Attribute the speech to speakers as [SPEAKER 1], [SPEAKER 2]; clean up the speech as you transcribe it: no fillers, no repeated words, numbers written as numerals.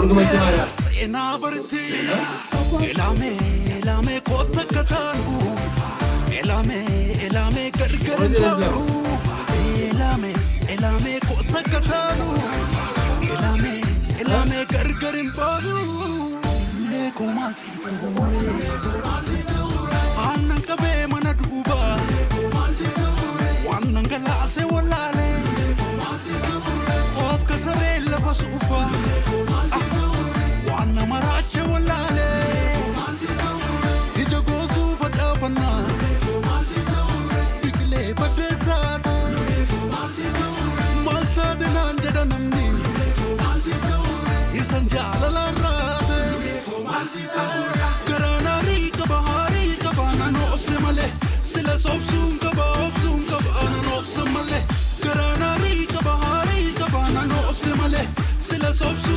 [SPEAKER 1] Seenaa bartee elaamee elaamee koota akka taanu elaamee elaamee gargar hin baanu elaamee elaamee koota akka taanu elaamee elaamee gargar hin baanu. Leekoo maal si ta'uure aannan qabee mana duuba waan dhangalaasee wallaalee akka saree lafa suufaa. Waan nama raache wallaalee ija goosuu facaafannaa biqilee baddeessaadha maal taate naan jedha namni isan jaalala raate garaan haarii qaba haarii qaba nan obse malee sila sobsuun qaba obsuun qaba nan obse malee garaan haarii qaba haarii qaba nan obse malee sila sobsuun.